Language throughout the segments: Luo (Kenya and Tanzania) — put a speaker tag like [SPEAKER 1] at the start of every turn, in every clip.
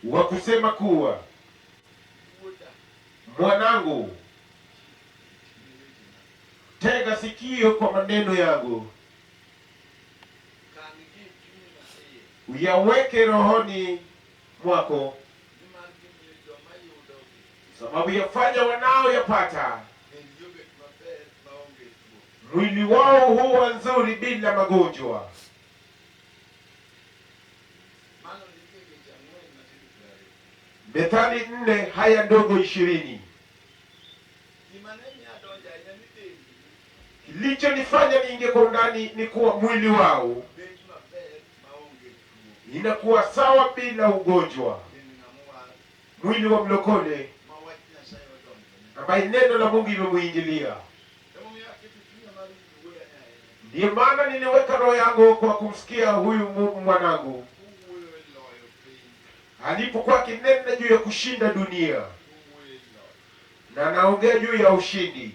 [SPEAKER 1] Wa kusema kuwa
[SPEAKER 2] Wuoda,
[SPEAKER 1] mwanangu,
[SPEAKER 2] chik ni wechena,
[SPEAKER 1] tega sikio kwa maneno yangu,
[SPEAKER 2] kan gi e chunyi maiye,
[SPEAKER 1] uyaweke rohoni mwako,
[SPEAKER 2] nimar gimiyo joma yudogi
[SPEAKER 1] sababu yafanya wanaoyapata
[SPEAKER 2] dendgi obet maber maonge tuo.
[SPEAKER 1] mwili wao huwa nzuri bila magonjwa.
[SPEAKER 2] Mano ndiko e weche 4 matindo 20.
[SPEAKER 1] Methali 4 haya ndogo 20.
[SPEAKER 2] Gima ne miyo adonjo ahinya ni dendgi
[SPEAKER 1] Kilichonifanya niingie kwa undani ni kuwa mwili wao
[SPEAKER 2] bet maber maonge tuo.
[SPEAKER 1] inakuwa sawa bila ugonjwa,
[SPEAKER 2] Dend ng'ama owar
[SPEAKER 1] mwili wa mlokole
[SPEAKER 2] ma wach Nyasaye odonjone.
[SPEAKER 1] ambaye neno la Mungu imemuingilia.
[SPEAKER 2] Emomiyo aketo chunya mar winjo wuoda ni ahinya.
[SPEAKER 1] Ndiyo maana niliweka roho yangu kwa kumsikia huyu mwanangu
[SPEAKER 2] Kowuoyo e loyo piny,
[SPEAKER 1] alipokuwa akinena juu ya kushinda dunia,
[SPEAKER 2] kowuoyo e loyo.
[SPEAKER 1] na anaongea juu ya ushindi.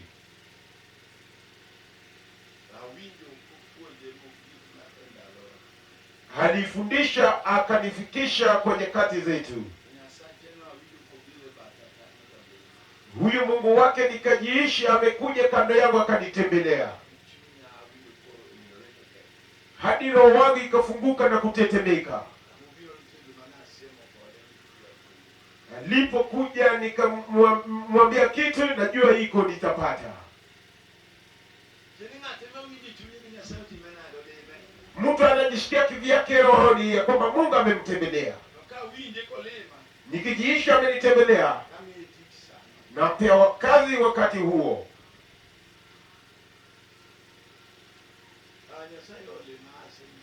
[SPEAKER 2] Awinjo kopuonje mogik ma e ndalowa.
[SPEAKER 1] Alifundisha akanifikisha kwenye kati zetu.
[SPEAKER 2] Nyasache no awinjo kobiro e batha kanyo donjo
[SPEAKER 1] Huyu Mungu wake nikajiishi, amekuja kando yangu akanitembelea,
[SPEAKER 2] chunya awinjo koro ong'ere to tek.
[SPEAKER 1] hadi roho wangu ikafunguka na kutetemeka.
[SPEAKER 2] Mobiro ni kendo mane asiemo kode ni kidwa puonjo.
[SPEAKER 1] Alipokuja nikamwambia kitu, najua iko nitapata.
[SPEAKER 2] Tiende ng'ate ma winjo e chunye ni Nyasaye otime nade olime.
[SPEAKER 1] Mtu anajisikia kivyake rohoni ya kwamba Mungu amemtembelea.
[SPEAKER 2] To ka winje kolima,
[SPEAKER 1] Nikijiisha amenitembelea,
[SPEAKER 2] tamiye tich sano.
[SPEAKER 1] nampea kazi wakati huo.
[SPEAKER 2] Ah, Nyasaye olima asemi.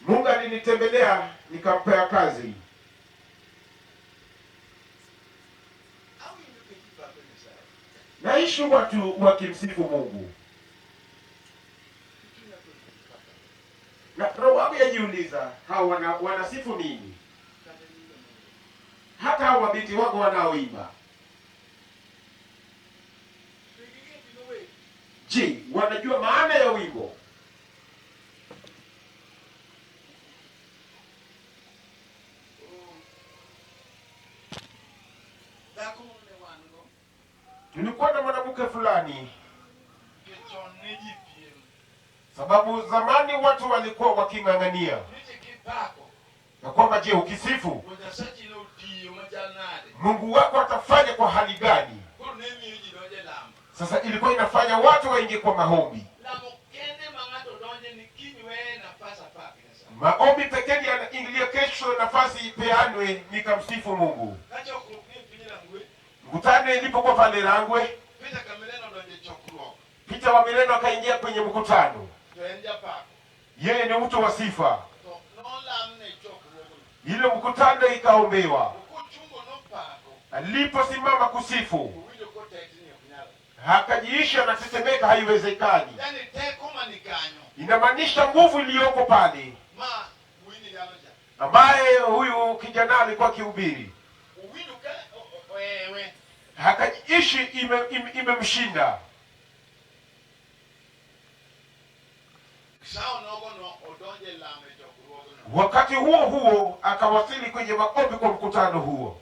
[SPEAKER 1] Mungu alinitembelea nikampea kazi.
[SPEAKER 2] Awinjo ka ji pako Nyasaye.
[SPEAKER 1] Naishi watu wakimsifu Mungu,
[SPEAKER 2] To chunya koro paka.
[SPEAKER 1] na roho wangu yajiuliza, hawa wanasifu nini?
[SPEAKER 2] Kata nyinga mondo.
[SPEAKER 1] Hata hao mabinti wangu wanaoimba,
[SPEAKER 2] Be ging'e gima wer?
[SPEAKER 1] je, wanajua maana ya wimbo?
[SPEAKER 2] Oh. Dhako moro ne wan go,
[SPEAKER 1] Tulikuwa na mwanamke fulani,
[SPEAKER 2] to chon ne ji piem.
[SPEAKER 1] sababu zamani watu walikuwa waking'ang'ania
[SPEAKER 2] Niche kipako,
[SPEAKER 1] na kwamba, je, ukisifu
[SPEAKER 2] to Nyasachi notiyo machal nade.
[SPEAKER 1] Mungu wako atafanya kwa hali gani?
[SPEAKER 2] Koro ne miyo ji donjo e lamo.
[SPEAKER 1] Sasa ilikuwa inafanya watu waingie kwa maombi.
[SPEAKER 2] Lamo kende ma ng'ato donje ni kiny weye nafas apak Nyasaye.
[SPEAKER 1] Maombi pekee ndiyo yanaingilia kesho nafasi ipeanwe nikamsifu Mungu.
[SPEAKER 2] Ka chokruok ni e piny Rangwe,
[SPEAKER 1] Mkutano ilipokuwa pale Rangwe,
[SPEAKER 2] Peter Kamireno odonjo e chokruok,
[SPEAKER 1] Peter wa Mireno akaingia kwenye mkutano.
[SPEAKER 2] to en japako.
[SPEAKER 1] Yeye ni mtu wa sifa.
[SPEAKER 2] To nolamne e chokruogno.
[SPEAKER 1] Ile mkutano ikaombewa.
[SPEAKER 2] To kochungo nopako,
[SPEAKER 1] Aliposimama kusifu,
[SPEAKER 2] owinjo kotetni ok nyal.
[SPEAKER 1] akajiisha anatetemeka, haiwezekani.
[SPEAKER 2] Yani teko mani kanyo,
[SPEAKER 1] Inamaanisha nguvu iliyoko pale
[SPEAKER 2] ma wuoyini yalo cha.
[SPEAKER 1] ambaye huyu kijana alikuwa akihubiri,
[SPEAKER 2] Owinjo ka oewe.
[SPEAKER 1] akajiishi imemshinda.
[SPEAKER 2] Sa onogono odonjo e lamo e chokruogno.
[SPEAKER 1] Wakati huo huo akawasili kwenye maombi kwa mkutano huo,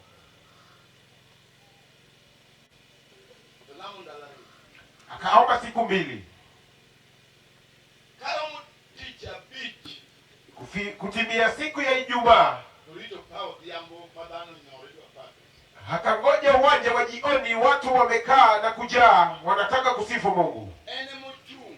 [SPEAKER 2] To lamo ndalo ariyo.
[SPEAKER 1] akaomba siku 2.
[SPEAKER 2] Karomo tich abich,
[SPEAKER 1] Kutimia siku ya Ijumaa,
[SPEAKER 2] to rito pa odhiambo ma dhano onyore dwa pako.
[SPEAKER 1] akangoja uwanja wa jioni, watu wamekaa na kujaa, wanataka kusifu Mungu.
[SPEAKER 2] En emochung'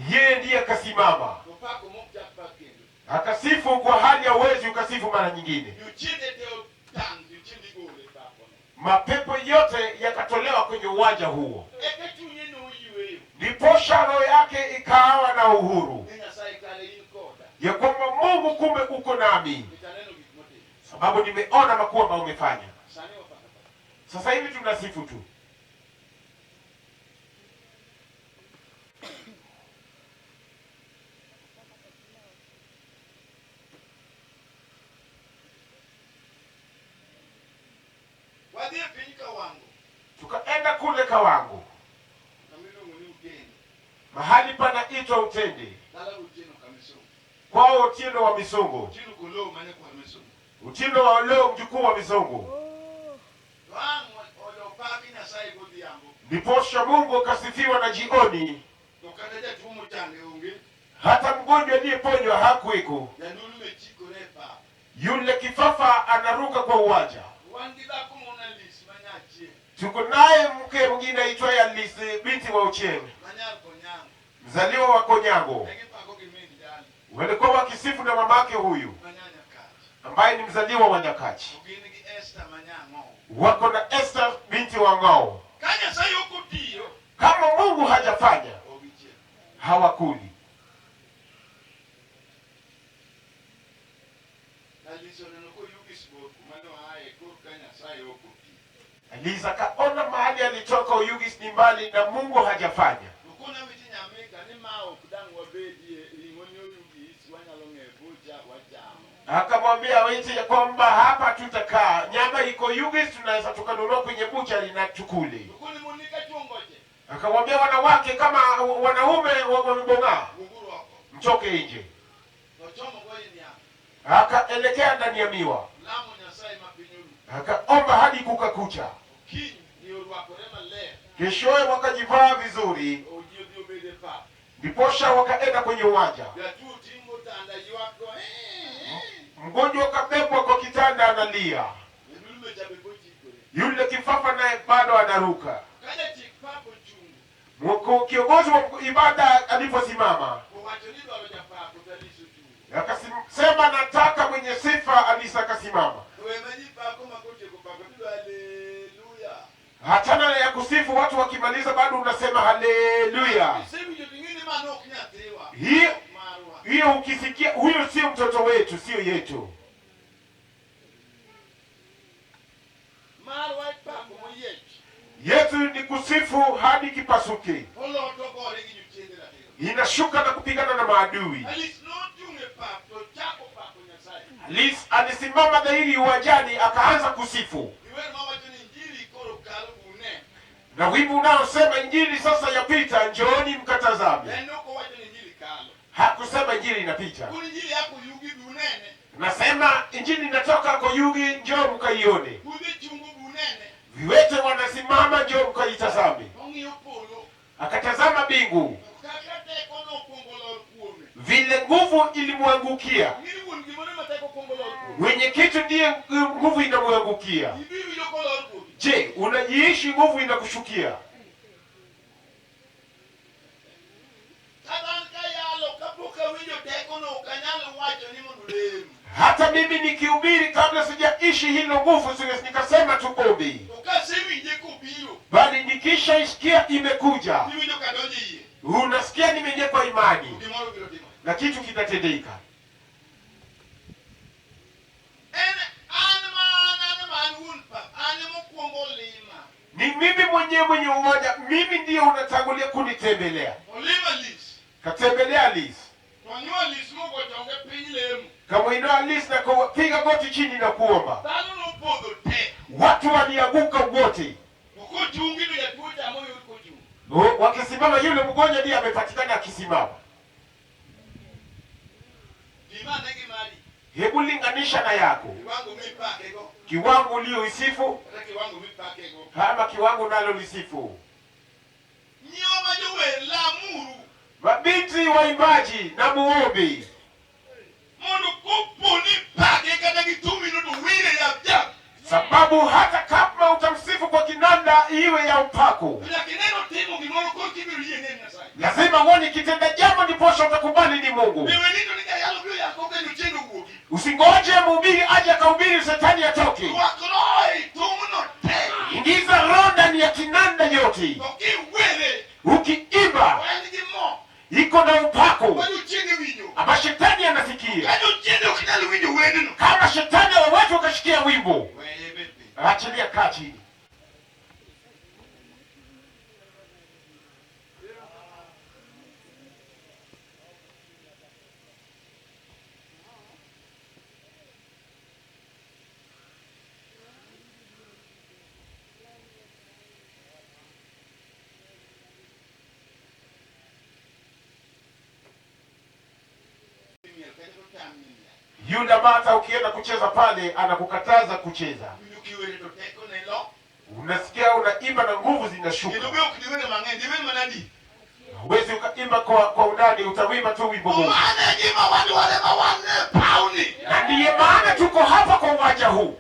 [SPEAKER 1] Yeye ndiye akasimama
[SPEAKER 2] to pako mok chak pak kendo.
[SPEAKER 1] akasifu kwa hali ya uwezi ukasifu mara nyingine.
[SPEAKER 2] Jochiende te otang', jochiende igolo e pakono.
[SPEAKER 1] Mapepo yote yakatolewa kwenye uwanja huo,
[SPEAKER 2] Eka chunye noyweyo.
[SPEAKER 1] ndiposha roho yake ikawa na uhuru
[SPEAKER 2] Ni Nyasaye kare in koda.
[SPEAKER 1] ya kwamba Mungu kumbe uko nami,
[SPEAKER 2] Nikech aneno gik motimo.
[SPEAKER 1] sababu nimeona makuu ambayo umefanya.
[SPEAKER 2] Sani wapako paka.
[SPEAKER 1] Sasa hivi tunasifu tu.
[SPEAKER 2] Wadhi e piny Kawango,
[SPEAKER 1] Tukaenda kule Kawango,
[SPEAKER 2] kama iluongo ni Ugeni.
[SPEAKER 1] mahali panaitwa Utende,
[SPEAKER 2] Dala Otieno Kamisungu.
[SPEAKER 1] kwao Otieno wa Misungu.
[SPEAKER 2] Otieno Koloo ma nyakwar Misungu.
[SPEAKER 1] Utindo wa Oloo, mjukuu wa Mizungu.
[SPEAKER 2] To ang' opaki Nyasaye godhiambo.
[SPEAKER 1] Ndiposha Mungu akasifiwa na jioni,
[SPEAKER 2] To kata jatuo mochange onge.
[SPEAKER 1] hata mgonjwa aliyeponywa hakuweko.
[SPEAKER 2] Jandulu chikore e pap.
[SPEAKER 1] Yule kifafa anaruka kwa uwanja.
[SPEAKER 2] Wan gi dhako moro Alice ma nyachie.
[SPEAKER 1] Tuko naye mke mwingine aitwaye Alice binti wa Ochieng,
[SPEAKER 2] Manyar Konyango.
[SPEAKER 1] mzaliwa wa Konyango.
[SPEAKER 2] Ne gipako gi min jali.
[SPEAKER 1] Walikuwa wakisifu na mamake huyu
[SPEAKER 2] Ma Nyakach.
[SPEAKER 1] ambaye ni mzaliwa wa Nyakachi.
[SPEAKER 2] To gin gi Esther ma Nyang'o.
[SPEAKER 1] Wako na Esther binti wa Ng'ao.
[SPEAKER 2] Ka Nyasaye ok otiyo,
[SPEAKER 1] Kama Mungu hajafanya
[SPEAKER 2] ok gichiemo.
[SPEAKER 1] hawakuli.
[SPEAKER 2] Alice oneno koyugis bor kuma noaye korka Nyasaye ok otiyo.
[SPEAKER 1] Eliza kaona mahali alitoka Oyugis ni mbali na Mungu hajafanya.
[SPEAKER 2] To kona weche Nyamika ni ma ok dang' wabedie ring'o ni oyugis wanyalo ng'eyo bucha wachamo.
[SPEAKER 1] Akamwambia Witi ya kwamba hapa tutakaa, nyama iko Yugis, tunaweza tukanunua kwenye buchari na tukule.
[SPEAKER 2] To koni mon ni kachuongoche,
[SPEAKER 1] Akamwambia wanawake, kama wanaume wamebong'aa,
[SPEAKER 2] wuoguru oko.
[SPEAKER 1] mtoke nje.
[SPEAKER 2] Tochomo go i niang'.
[SPEAKER 1] Akaelekea ndani ya miwa,
[SPEAKER 2] Lamo Nyasaye ma piny oru.
[SPEAKER 1] akaomba hadi kukakucha.
[SPEAKER 2] Kiny ji orwakore maler.
[SPEAKER 1] Keshowe wakajivaa vizuri,
[SPEAKER 2] To ji odhi obedo e pap.
[SPEAKER 1] ndiposha wakaenda kwenye uwanja.
[SPEAKER 2] Jatuo oting'o otanda ywak go "Eh, eh."
[SPEAKER 1] Mgonjwa akabebwa kwa kitanda analia,
[SPEAKER 2] Jandulu cha be bochikore.
[SPEAKER 1] yule kifafa naye bado anaruka.
[SPEAKER 2] Ka jachik pap ochung',
[SPEAKER 1] Kiongozi wa ibada aliposimama
[SPEAKER 2] owacho ni idwaro japako to Alice ochung'.
[SPEAKER 1] akasema, nataka mwenye sifa. Alisa akasimama.
[SPEAKER 2] To ema ji pako ma kotieko pako tidwa haleluya.
[SPEAKER 1] Hachana ya kusifu, watu wakimaliza bado unasema haleluya.
[SPEAKER 2] Isewinjo ting'e ni mano ok nyathiwa.
[SPEAKER 1] Hiyo
[SPEAKER 2] Ok marwa.
[SPEAKER 1] hiyo, ukisikia huyo sio mtoto wetu, sio yetu.
[SPEAKER 2] Marwa ipako moyiech.
[SPEAKER 1] Yetu ni kusifu hadi kipasuke,
[SPEAKER 2] Oloto gore gi jochiende ratiro.
[SPEAKER 1] inashuka na kupigana na maadui.
[SPEAKER 2] Alice nochung' e pap to chako pako Nyasaye.
[SPEAKER 1] Alice alisimama dhahiri uwanjani akaanza kusifu,
[SPEAKER 2] Iwer mawacho ni injili koro kalo bune.
[SPEAKER 1] na wimbo unaosema injili sasa yapita, njooni mkatazame.
[SPEAKER 2] En ok owacho ni injili kalo.
[SPEAKER 1] Hakusema injili inapita,
[SPEAKER 2] Kun injili yako yugi bunene.
[SPEAKER 1] nasema injili inatoka Koyugi, njoo mkaione.
[SPEAKER 2] Kudhe chungo bunene.
[SPEAKER 1] Viwete wanasimama, njoo mkaitazame.
[SPEAKER 2] Ong'iyo polo.
[SPEAKER 1] Akatazama mbingu,
[SPEAKER 2] To kaka teko nokwongo lor kuome.
[SPEAKER 1] vile nguvu ilimwangukia.
[SPEAKER 2] Ing'e ni wuon gimoro ema teko kwongo lor kuome.
[SPEAKER 1] Mwenye kitu ndiye nguvu inamwangukia.
[SPEAKER 2] Ibi winjo kolor kuomi.
[SPEAKER 1] Je, unajiishi nguvu inakushukia?
[SPEAKER 2] Kata an kayalo kapok awinjo tekono ok anyal wacho ni mondo lem.
[SPEAKER 1] Hata mimi nikihubiri, kabla sijaishi hilo nguvu, siwezi nikasema tuombe,
[SPEAKER 2] To kasewinje kobiro,
[SPEAKER 1] bali nikishaisikia imekuja,
[SPEAKER 2] tiwinjo kadonjo iye.
[SPEAKER 1] unasikia nimeingia kwa imani
[SPEAKER 2] Gimoro biro timore.
[SPEAKER 1] na kitu kitatendeka.
[SPEAKER 2] En an ma an ma an wuon pap, an emokwongo lima.
[SPEAKER 1] Ni mimi mwenyewe mwenye uwanja, mimi ndiye unatangulia kunitembelea.
[SPEAKER 2] Olima Lis.
[SPEAKER 1] Katembelea Liz,
[SPEAKER 2] To anyuol Lis mogo chonge piny lemo.
[SPEAKER 1] kamwinua Liz na kupiga goti chini na kuomba.
[SPEAKER 2] Dhano nopodho te.
[SPEAKER 1] Watu walianguka wote.
[SPEAKER 2] To kochungi to jatuo cha moyud kochung'.
[SPEAKER 1] Wakisimama, yule mgonjwa ndiye amepatikana akisimama.
[SPEAKER 2] Pim ane gi mari.
[SPEAKER 1] Hebu linganisha na yako
[SPEAKER 2] Kiwango mipakego
[SPEAKER 1] kiwango ulioisifu
[SPEAKER 2] kata kiwango mipakego.
[SPEAKER 1] ama kiwango unalolisifu.
[SPEAKER 2] Nyiewo ma jower lamuru
[SPEAKER 1] Mabinti waimbaji na muombe,
[SPEAKER 2] mondo kopo ni pake kata gi thumino to wire yap yap.
[SPEAKER 1] sababu hata kama utamsifu kwa kinanda iwe ya upako,
[SPEAKER 2] To nyaka ineno timo gimoro korka ibiro yie ni en Nyasaye.
[SPEAKER 1] lazima uone kitenda jambo, ndiposha utakubali ni Mungu.
[SPEAKER 2] Be werito ni jayalo biro yako ka jochiende owuogi.
[SPEAKER 1] Usingoje mhubiri aje akahubiri shetani atoke.
[SPEAKER 2] Rwak roho ei thumno te.
[SPEAKER 1] Ingiza roho ndani ya kinanda yote,
[SPEAKER 2] To kiwere
[SPEAKER 1] ukiimba
[SPEAKER 2] to en gi mo
[SPEAKER 1] iko na upako
[SPEAKER 2] ma jochiende winjo.
[SPEAKER 1] ama shetani anasikia.
[SPEAKER 2] Ka jochiende ok nyal winjo wendno.
[SPEAKER 1] Kama shetani wawezi wakashikia wimbo,
[SPEAKER 2] Weye bed piny.
[SPEAKER 1] achilia, kaa chini.
[SPEAKER 2] Miel kata to tam miel.
[SPEAKER 1] Yule ambaye hata ukienda kucheza kucheza pale, anakukataza kucheza.
[SPEAKER 2] Iwinjo kiwere to tekone lo.
[SPEAKER 1] Unasikia unaimba na nguvu zinashuka.
[SPEAKER 2] Kendo be ok diwer mang'eny, diwer mana adi?
[SPEAKER 1] Huwezi ukaimba kwa undani, utawimba tu wimbo mmoja.
[SPEAKER 2] Mano e gima wadwaro ma wan e pawni.
[SPEAKER 1] Na ndiye maana tuko hapa kwa uwanja huu.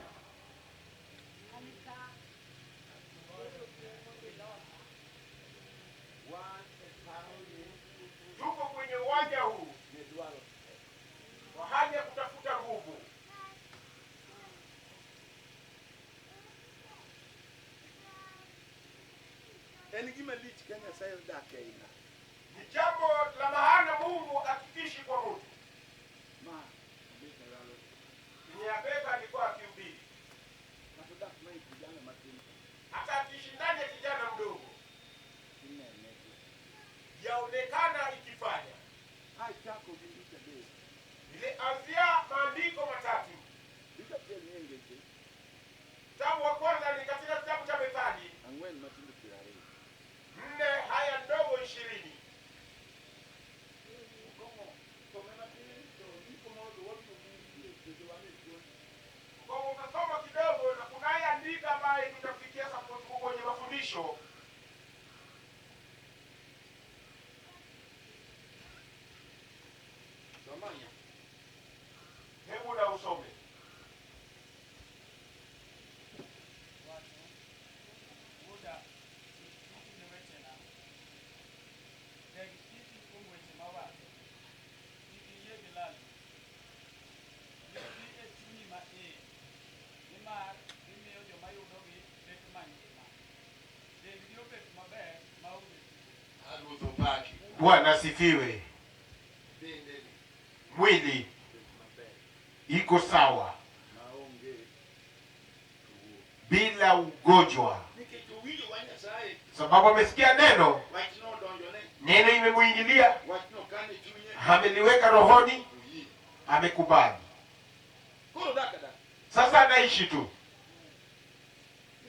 [SPEAKER 1] Tuko kwenye uwanja huu kwa hali ya kutafuta nguvu.
[SPEAKER 2] En gima lich ka Nyasaye odak ei ng'ato.
[SPEAKER 1] Ni jambo la maana Mungu akiishi kwa mtu.
[SPEAKER 2] Ma Abeka lalo.
[SPEAKER 1] Ni Abeka alikuwa akihubiri,
[SPEAKER 2] Ng'ato dak ma ei kijana matin
[SPEAKER 1] hata akiishi ndani ya kijana mdogo,
[SPEAKER 2] inene.
[SPEAKER 1] yaonekana ikifanya.
[SPEAKER 2] Achako gi ndiko adek.
[SPEAKER 1] Nilianzia maandiko matatu.
[SPEAKER 2] Ndiko achiel ni e Ngeche,
[SPEAKER 1] Kitabu wa kwanza ni katika kitabu cha Methali
[SPEAKER 2] ang'wen matindo piero ariyo.
[SPEAKER 1] 4 haya ndogo 20.
[SPEAKER 2] Okong'o, some matin to ndiko moro to wabiro winjo seche wan e puonj.
[SPEAKER 1] Kwa hiyo utasoma kidogo na kunaye andika ambaye tutafikia sasa kwenye mafundisho.
[SPEAKER 2] Soma nya.
[SPEAKER 1] Hebu na usome.
[SPEAKER 3] Wacho, Wuoda, chik iti ne wechena. Teg iti kuom weche mawacho. Kik iyie gilalni. Ritgi e chunyi ma iye, nimar gimiyo joma yudogi bet mangima. Dendgi obet maber maonge tuo.
[SPEAKER 2] Ruoth opaki.
[SPEAKER 1] Bwana asifiwe.
[SPEAKER 2] Dende ni
[SPEAKER 1] Mwili
[SPEAKER 2] bet maber
[SPEAKER 1] iko sawa
[SPEAKER 2] maonge tuo.
[SPEAKER 1] bila ugonjwa,
[SPEAKER 2] Nikech owinjo wach Nyasaye,
[SPEAKER 1] sababu amesikia neno,
[SPEAKER 2] wachno odonjone,
[SPEAKER 1] neno imemuingilia,
[SPEAKER 2] wachno kane chunye,
[SPEAKER 1] ameliweka rohoni,
[SPEAKER 2] oyie.
[SPEAKER 1] amekubali.
[SPEAKER 2] Koro odak adaka.
[SPEAKER 1] Sasa anaishi tu,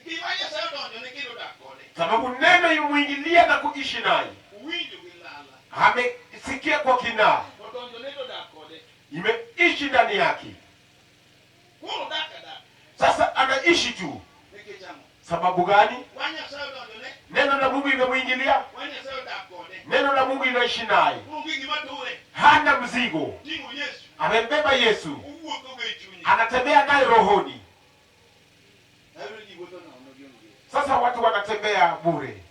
[SPEAKER 2] Nikech wach Nyasaye odonjone kendo odak kode.
[SPEAKER 1] sababu neno imemuingilia na kuishi naye,
[SPEAKER 2] Owinjo gi lala.
[SPEAKER 1] amesikia kwa kina,
[SPEAKER 2] Odonjone to odak kode.
[SPEAKER 1] imeishi ndani yake.
[SPEAKER 2] Koro odak adaka.
[SPEAKER 1] Sasa anaishi tu.
[SPEAKER 2] Nikech ang'o?
[SPEAKER 1] Sababu gani?
[SPEAKER 2] Wach Nyasaye odonjone,
[SPEAKER 1] Neno la Mungu imemuingilia,
[SPEAKER 2] wach Nyasaye odak kode.
[SPEAKER 1] neno la Mungu inaishi naye,
[SPEAKER 2] Koro onge gima ture.
[SPEAKER 1] hana mzigo,
[SPEAKER 2] Ting'o Yesu,
[SPEAKER 1] amembeba Yesu,
[SPEAKER 2] owuotho go e chunye.
[SPEAKER 1] anatembea naye rohoni.
[SPEAKER 2] Awinjo ji wuotho nono gionge.
[SPEAKER 1] Sasa watu wanatembea bure.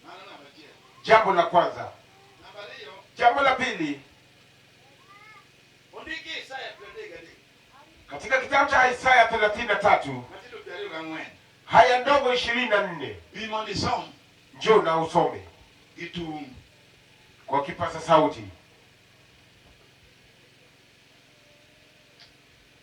[SPEAKER 2] Mano namba achiel.
[SPEAKER 1] Jambo la kwanza.
[SPEAKER 2] Namba ariyo,
[SPEAKER 1] Jambo la pili,
[SPEAKER 2] ondiki Isaya piero adek gadek,
[SPEAKER 1] katika kitabu cha Isaya 33
[SPEAKER 2] matindo piero ariyo gang'wen.
[SPEAKER 1] haya ndogo 24,
[SPEAKER 2] Bi mondo isom
[SPEAKER 1] njoo na usome
[SPEAKER 2] gi tung'.
[SPEAKER 1] kwa kipaza sauti.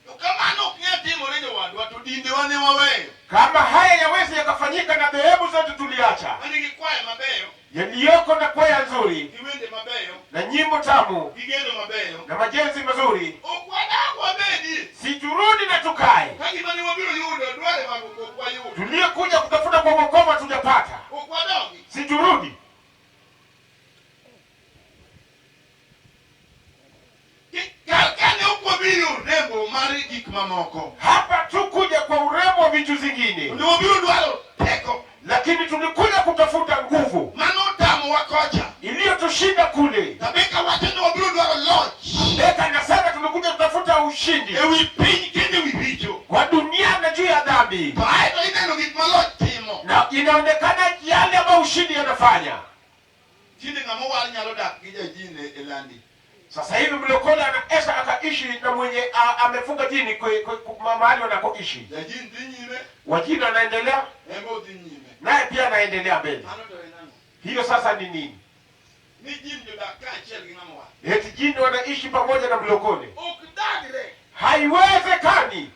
[SPEAKER 2] To kamano ok nyal timore jowadwa to dindewa ne waweyo.
[SPEAKER 1] Kama haya yaweze yakafanyika na dhehebu zetu tuliacha,
[SPEAKER 2] Manigi kwaya mabeyo,
[SPEAKER 1] yaliyoko na kwaya nzuri
[SPEAKER 2] gi wende mabeyo,
[SPEAKER 1] na nyimbo tamu
[SPEAKER 2] gi gedo mabeyo.
[SPEAKER 1] na majenzi mazuri,
[SPEAKER 2] Ok wadag wabedi.
[SPEAKER 1] si turudi na tukae.
[SPEAKER 2] Ka gima ne wabiro yudo dware mag ok wayudo.
[SPEAKER 1] Tuliyekuja kutafuta kwa wokovu hatujapata,
[SPEAKER 2] Ok wadogi.
[SPEAKER 1] si turudi.
[SPEAKER 2] Kar kane ok wabiro rembo mar gik mamoko.
[SPEAKER 1] Hapa tukuja kwa urembo wa vitu zingine,
[SPEAKER 2] Ne wabiro dwaro teko.
[SPEAKER 1] lakini tulikuja kutafuta nguvu
[SPEAKER 2] Mano otamowa kocha.
[SPEAKER 1] iliyotushinda kule.
[SPEAKER 2] Tabeka wacho ni wabiro dwaro loch.
[SPEAKER 1] Beka anasema tumekuja kutafuta ushindi
[SPEAKER 2] Ewi piny kendo ewi richo.
[SPEAKER 1] kwa dunia na juu ya dhambi,
[SPEAKER 2] To aeto ineno gik ma loch timo.
[SPEAKER 1] na inaonekana yale ambayo ushindi yanafanya.
[SPEAKER 2] Tinde ng'ama owal nyalo dak gi jajin e landi.
[SPEAKER 1] Sasa hivi mlokole anaweza akaishi na mwenye amefunga jini mahali wanakoishi,
[SPEAKER 2] Jajin dhi nyime,
[SPEAKER 1] wajini wanaendelea
[SPEAKER 2] en be odhi nyime.
[SPEAKER 1] naye pia anaendelea mbele.
[SPEAKER 2] Mano to en ang'o?
[SPEAKER 1] Hiyo sasa ni nini?
[SPEAKER 2] Ni jin jodak kaachiel gi ng'ama owal.
[SPEAKER 1] Eti jini wanaishi pamoja na mlokole?
[SPEAKER 2] Ok dagre.
[SPEAKER 1] Haiwezekani.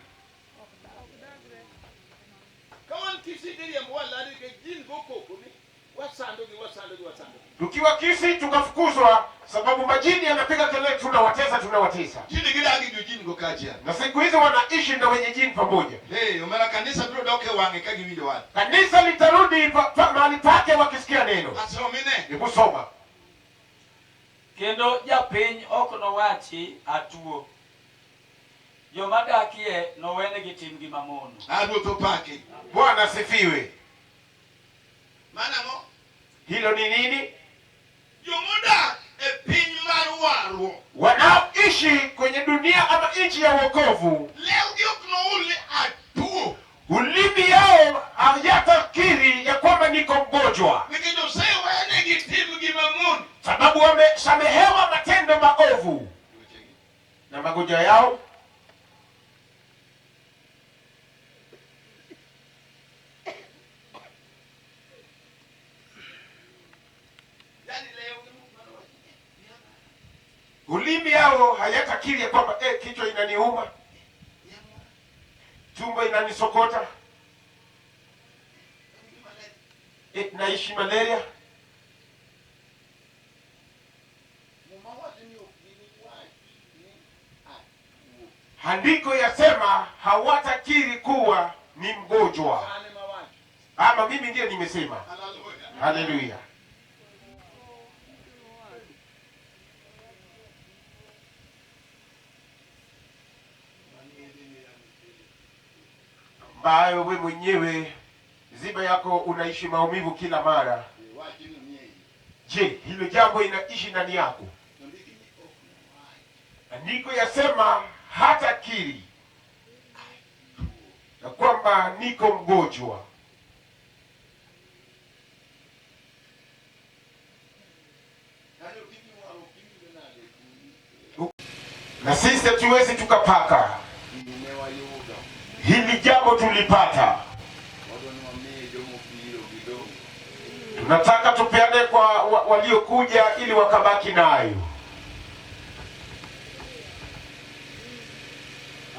[SPEAKER 2] Ka wan Kisii tiriembo walandi nikech jin go koko ni wasandogi wasandogi wasandogi.
[SPEAKER 1] Tukiwa Kisii tukafukuzwa, sababu majini yanapiga kelele, tunawatesa tunawatesa.
[SPEAKER 2] Tinde gidak gi jojin go kaachiel.
[SPEAKER 1] Na siku hizi wanaishi na wenye jini pamoja.
[SPEAKER 2] Hey, omera kanisa biro dok e wang'e ka giwinjo wach.
[SPEAKER 1] Kanisa litarudi mahali pake wakisikia neno.
[SPEAKER 2] Asomine.
[SPEAKER 1] Hebu soma.
[SPEAKER 3] Kendo japiny ok nowachi atuo. Joma dakie nowenegi timgi mamono.
[SPEAKER 2] A Ruoth opaki.
[SPEAKER 1] Bwana asifiwe.
[SPEAKER 2] Mano ang'o?
[SPEAKER 1] Hilo ni nini?
[SPEAKER 2] Jomodak e piny mar warruok.
[SPEAKER 1] Wanaoishi kwenye dunia ama nchi ya wokovu,
[SPEAKER 2] Lewgi ok noul ni atuo.
[SPEAKER 1] ulimi yao hayatakiri ya kwamba niko mgonjwa,
[SPEAKER 2] Nikech osewenegi timgi mamono.
[SPEAKER 1] sababu wamesamehewa matendo maovu na magonjwa yao.
[SPEAKER 2] Yani lewgi mok manowach ni
[SPEAKER 1] Ulimi yao hayatakiri ya kwamba kichwa inaniuma, tumbo inanisokota, naishi malaria.
[SPEAKER 2] Muma wacho ni ok giniwach ni atuo.
[SPEAKER 1] Andiko yasema hawatakiri kuwa ni mgonjwa,
[SPEAKER 2] An ema awacho.
[SPEAKER 1] ama mimi ndiye nimesema.
[SPEAKER 2] Hallelujah.
[SPEAKER 1] Haleluya! Ambayo we mwenyewe ziba yako unaishi maumivu kila mara.
[SPEAKER 2] Wachno ni e iyi.
[SPEAKER 1] Je, hilo jambo inaishi ndani yako?
[SPEAKER 2] To ndiki ni ok nowach.
[SPEAKER 1] Andiko yasema hatakiri ya kwamba niko mgonjwa.
[SPEAKER 2] Kanyo kiny waro kiwinjo nade kuni.
[SPEAKER 1] Na sisi hatuwezi tukapaka
[SPEAKER 2] Gini ne wayudo.
[SPEAKER 1] hili jambo, tulipata.
[SPEAKER 2] Wadwa ni wamiye jomobiro gidong'.
[SPEAKER 1] Tunataka tupeane kwa waliokuja ili wakabaki nayo.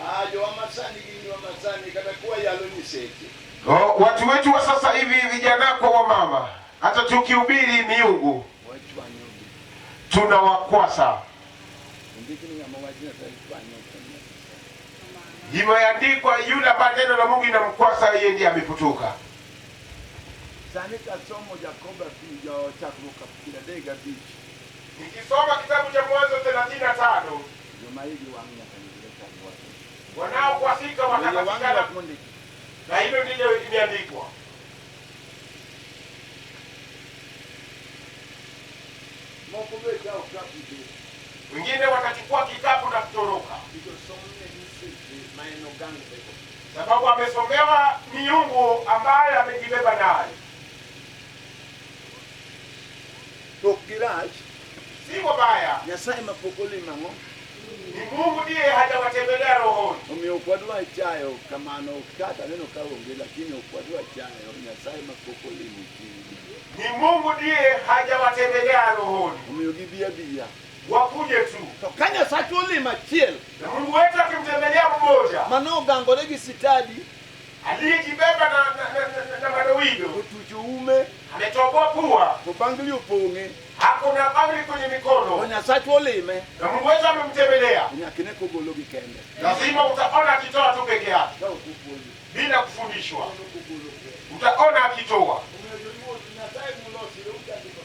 [SPEAKER 2] Ah, jowa masani gin jowa masani kata kwa yalo nyiseche.
[SPEAKER 1] Oh, watu wetu wa sasa hivi vijana kwa wamama, hata tukihubiri miungu
[SPEAKER 2] Wachwanyogi.
[SPEAKER 1] tunawakwasa.
[SPEAKER 2] Ndiki ni ng'ama wach Nyasaye chwanyo ok en Nyasaye.
[SPEAKER 1] Imeandikwa, yule ambaye neno la Mungu inamkwasa yeye ndiye ameputuka.
[SPEAKER 2] Sani kasomo Jakobo abich, chakruok 35.
[SPEAKER 1] Nikisoma kitabu cha Mwanzo 35,
[SPEAKER 2] Joma igi wang' nyaka nyisre kar wach.
[SPEAKER 1] wanaokwasika
[SPEAKER 2] Iye wang'
[SPEAKER 1] watapatikana,
[SPEAKER 2] wach mondiki.
[SPEAKER 1] na hilo ndilo imeandikwa.
[SPEAKER 2] Moko be kawo okapu dhi.
[SPEAKER 1] Wengine watachukua kikapu na kutoroka,
[SPEAKER 2] Nikech osomne nyiseche ma en ogangrego.
[SPEAKER 1] sababu amesomewa miungu ambayo amejibeba nayo.
[SPEAKER 2] To ok girach,
[SPEAKER 1] Si wabaya,
[SPEAKER 2] Nyasaye ma pok olimo ang'o?
[SPEAKER 1] ni Mungu ndiye hajawatembelea rohoni.
[SPEAKER 2] Omiyo ok wadwa chayo kamano kata aneno ka onge lakini ok wadwa chayo Nyasaye ma pok olimo chunygi.
[SPEAKER 1] Ni Mungu ndiye hajawatembelea rohoni,
[SPEAKER 2] Omiyo gibi abiya.
[SPEAKER 1] wakuje tu.
[SPEAKER 2] To ka Nyasache olimo achiel
[SPEAKER 1] Na Mungu wetu akimtembelea mmoja
[SPEAKER 2] manogangore gi sitadi
[SPEAKER 1] aliyejibeba na madoido,
[SPEAKER 2] otucho ume
[SPEAKER 1] ametoboa pua,
[SPEAKER 2] to bangli opong'e
[SPEAKER 1] hakuna bangli kwenye
[SPEAKER 2] to
[SPEAKER 1] mikono,
[SPEAKER 2] Nyasache olime
[SPEAKER 1] na Mungu wetu amemtembelea,
[SPEAKER 2] to nyaka ine kogolo gi kende.
[SPEAKER 1] lazima utaona akitoa tu peke yake
[SPEAKER 2] Ka ok opuonjo.
[SPEAKER 1] bila kufundishwa,
[SPEAKER 2] Ono kogolo kende.
[SPEAKER 1] utaona akitoa.
[SPEAKER 2] Omiyo joluo Nyasaye mulosire uchandiko.